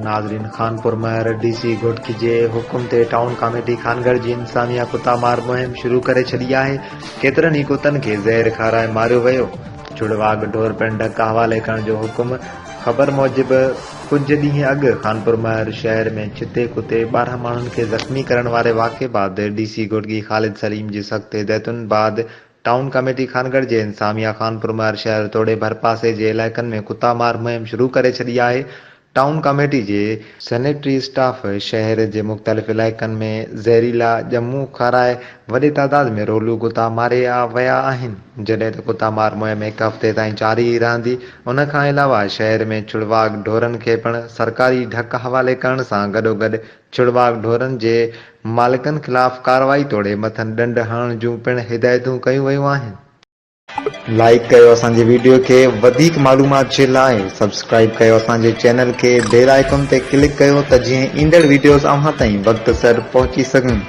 ناظرين خانپور مهر D C Ghotki جي حڪم تي ٽائون ڪاميٽي خانڳڙهه جي انتظاميا ڪتا مار مهم شروع ڪري ڇڏي آهي، ڪيترن ئي ڪتن کي زهر کارائي ماريو ويو، ڇڙواڳ ڍور پڻ ڍڪ حوالي ڪرڻ جو حڪم، خبر موجب ڪجهه ڏينهن اڳ خانپور مهر شهر ۾ ڇتي ڪتي 12 ماڻهن کي زخمي ڪرڻ واري واقعي بعد ڊي سي گهوٽڪي خالد سليم جي سخت هدايتن بعد ٽائون ڪميٽي خانڳڙهه جي انتظاميا خانپورمهر شهر توڙي ڀرپاسي جي علائقن ۾ ڪتا مار مهم شروع ڪري ڇڏي آهي، ٽائون ڪميٽي جي سينيٽري اسٽاف شهر جي مختلف علائقن ۾ زهريلا ڄمون کارائي وڏي تعداد ۾ رولو ڪتا ماري ويا آهن، جڏهن ته ڪتا مار مهم هڪ هفتي تائين جاري رهندي، ان کان علاوه شهر ۾ ڇڙواڳ ڍورن کي پڻ سرڪاري ڍڪ حوالي ڪرڻ سان گڏوگڏ ڇڙواڳ ڍورن جي مالڪن خلاف ڪارروائي توڙي مٿن ڏنڊ هڻڻ جون پڻ هدايتون ڪيون ويون آهن. لائيڪ ڪيو اسان جي ويڊيو کي وڌيڪ معلومات جي لاء سبسڪرائيب ڪيو اسان جي چينل کي بيل آئيڪن تي ڪلڪ ڪيو ته جيئن ايندڙ ويڊيوز اوهان تائين وقت سر پهچي سگهن.